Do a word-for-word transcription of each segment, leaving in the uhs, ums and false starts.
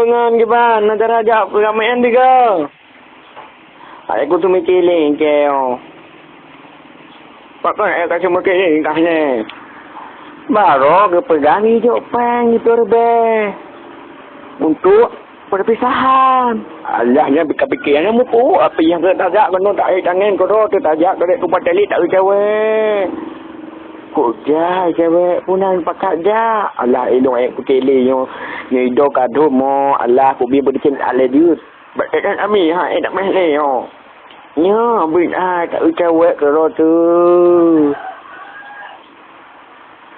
Ngon kiban, na cara jak peuramèe tiga. Hai ku teumikir lé keu. Pakon hai ka teumikir lé kah nyoe? Barô geupeugah jijok péng jipeureubèe untuk perpisahan. Alah nyan pike-pike nyan mupu, api nyang keu tajak keunoe taék tangen keudroe teuh tajak keudéh kupat telik tak cewek. Kok jai cewek pun nan pakat jak. Alah ilong ék pike lé nyoe. Nyoe ido kadhom mo, alah kubi beudicen alé jeuet. Bak tetan ami ha eh nak meh lé nyoe. Nyoe beuet hai tak eucawek keudroe teuh.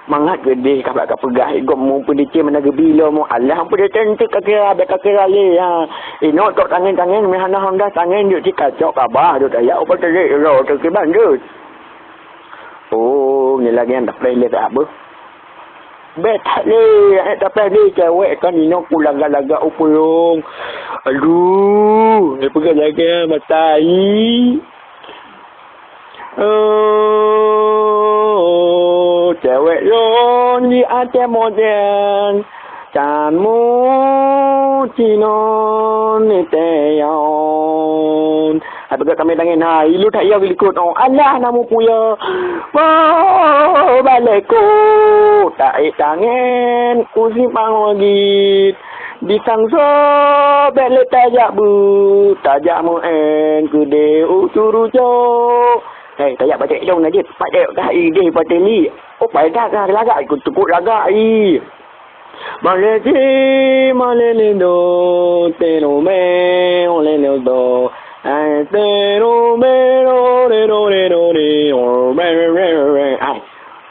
Mangat geudeh ka bak ka peugah igom mu peudicem hana geubi lom mu alah mu peudicem cit ka kira bèk ka kira lé ha. Inok tok tangen-tangen meh hana honda tangen jeuet cit kacok kabah dot ayak upat teulek uroe teuh kiban jeuet. Oh, nyoe lagèe nyan tapreh lé ka beuh. Bèk that lé, eh, tapreh lé cewek kan inoe ku lagak-lagak u pulông. Aduh, nyoe peugah lagèe nyan mata ai. Oh, cewek lôn di até model. Can mu cinon niteon. Hai peugah kami tangen hai, ilu that yo geulikot oh. Alah na mupuyo. Mo baleko. Taék tangen ku simpang wagit. Di sangso bèk lé tajak bu, tajak meu'en keudeh u curucok. Hei, tajak pacék dong na jeuet, pacék kah ideh pateli. Oh, paédah kah lagak, ikut tukuk lagak i. Malezi, malelindo, terome, olelindo, eh, terome, rore, rore, rore, ome, re, re, re. Ai,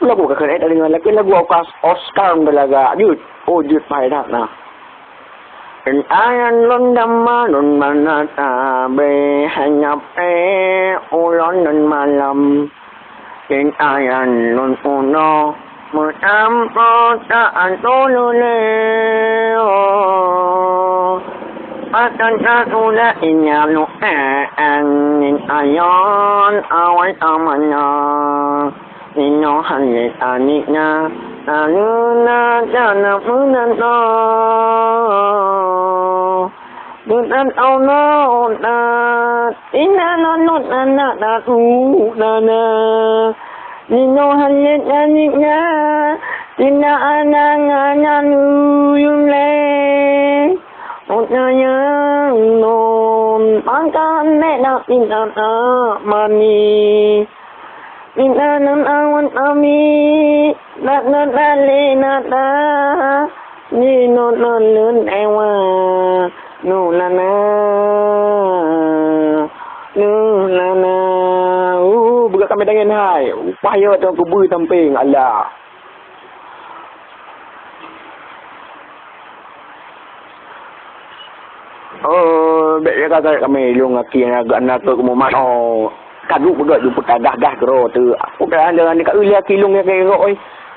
lagu ka keuneuk tadeungoe, lagu, lagu Oscar, Oscar belaga. Jeuet, oh, jeuet pai that na. Ken ayan lôn dama, lôn mana tabe, hanyap, eh, ulôn lôn malam. Ken ayan lôn unoe, meutampo taat ulôn lé, oh. Pakat ka udah inya lôn, eh, eh, nin ayon awai amanah. Inoe hana aneuk na, lalu na jana meunan oh. Meunan oh na, oh na. Ina na, oh na, na, na, uh, na, na. Nino hana aneuk na, tina anang anang uyum lé. Ot na nyang non, mangka nek na tina na mani. Tina nan awan ami, na na na le na na. Nino na leun ewa, nu na na, nu na na. Uh, beugak kami tangen hai. Upah yo tong kubu samping Allah. Oh, bèk lé ka kami lôn aki na geuh na keu mumat oh. Ka duek beugak jumpa tagah-gah keudroe teuh. Aku dah ada ni ka ulèe aki lôn nyang keu oi.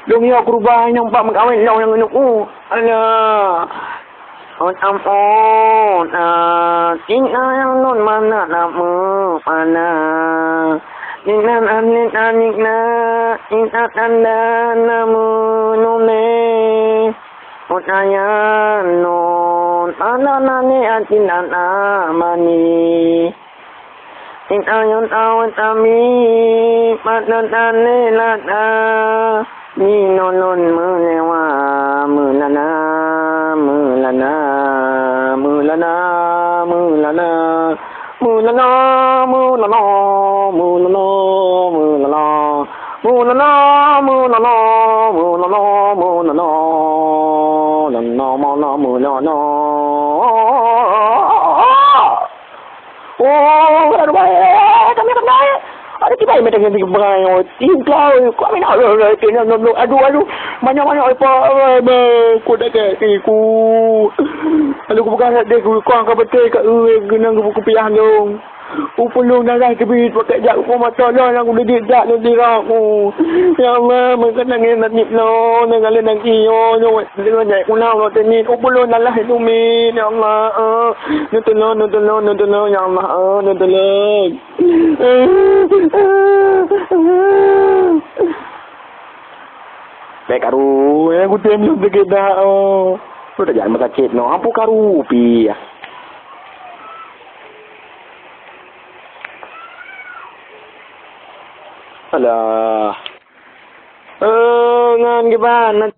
Lôn yo keurubah nyang bak meukawen lôn nyang ngeunuk. Oh, alah. Ot am ot, ah, tina nyang non mana na meupana. Tina aneuk-aneuk na, tina tanda na meunune. Ot ayah non, ana nane atin ana mani. Nin ayun awet ami, pat lôn aneuk lada, ninoe lôn meulewa, meulana, meulana, meulana, meulana, meulana, meulana, meulana, meulana, meulana, meulana, meulana, meulana, meulana, meulana. Oh, aduh, eh, kami kena, eh. Ada tiba yang datang yang tiga orang, oh, tiga, oh, kami nak, aduh, aduh, aduh, banyak, banyak, eh, pak, eh, eh, ku dah ke, eh, ku. Lalu ku pegang dia, ku kuang ke betul, ke, eh, genang, ku, ku payah dong. Upulung darah teubiet pakai jak upung mata lôn nyang udeudiek jak lôn dirok. Ya Allah, meukeunong ngon nangkip lôn, nyang galeh nangkip nyoe, nyoe, nyoe, nyoe, kunang lôn teumit. Upulung darah teubiet, ya Allah, eh. Neutulông, neutulông, neutulông, ya Allah, eh, neutulông. Bèk karu, eh, kutem lôn sakét that, oh. Peue tajak meusaket nyoe, ampôn karu pih. Alah. Eh, ngon kiban.